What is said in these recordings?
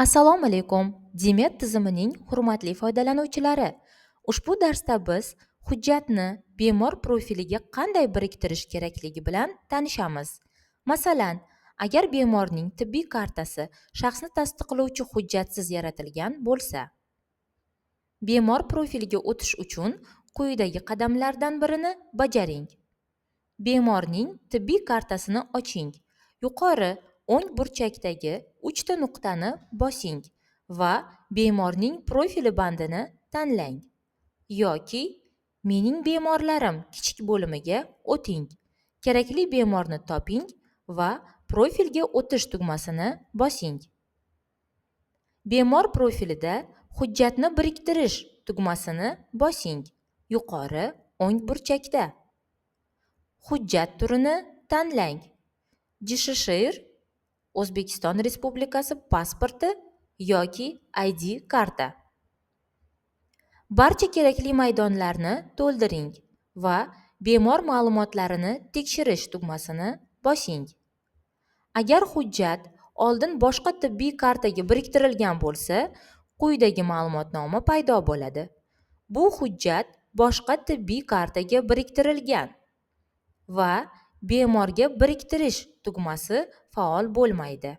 Assalomu alaykum, DMED tizimining hurmatli foydalanuvchilari. Ushbu darsda biz hujjatni bemor profiliga qanday biriktirish kerakligi bilan tanishamiz. Masalan, agar bemorning tibbiy kartasi shaxsni tasdiqlovchi hujjatsiz yaratilgan bo'lsa, bemor profiliga o'tish uchun quyidagi qadamlardan birini bajaring. Bemorning tibbiy kartasini oching. Yuqori o'ng burchakdagi 3 ta nuqtani bosing va bemorning profili bandini tanlang yoki Mening bemorlarim kichik bo'limiga o'ting. Kerakli bemorni toping va profilga o'tish tugmasini bosing. Bemor profilida hujjatni biriktirish tugmasini bosing. Yuqori o'ng burchakda. Hujjat turini tanlang. JShShIR, O'zbekiston Respublikasi pasporti yoki ID karta. Barcha kerakli maydonlarni to'ldiring va bemor ma'lumotlarini tekshirish tugmasini bosing. Agar hujjat oldin boshqa tibbiy kartaga biriktirilgan bo'lsa, quyidagi ma'lumotnoma paydo bo'ladi. Bu hujjat boshqa tibbiy kartaga biriktirilgan va bemorga biriktirish tugmasi faol bo'lmaydi.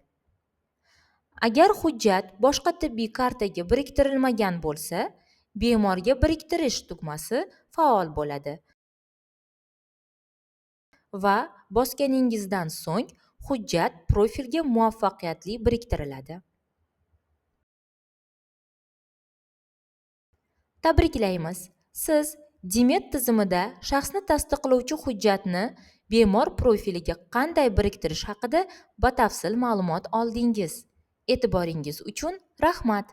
Agar hujjat boshqa tibbiy kartaga biriktirilmagan bo'lsa, bemorga biriktirish tugmasi faol bo'ladi va bosganingizdan so'ng hujjat profilga muvaffaqiyatli biriktiriladi. Tabriklaymiz! Siz DMED tizimida shaxsni tasdiqlovchi hujjatni bemor profiliga qanday biriktirish haqida batafsil ma'lumot oldingiz. E'tiboringiz uchun rahmat.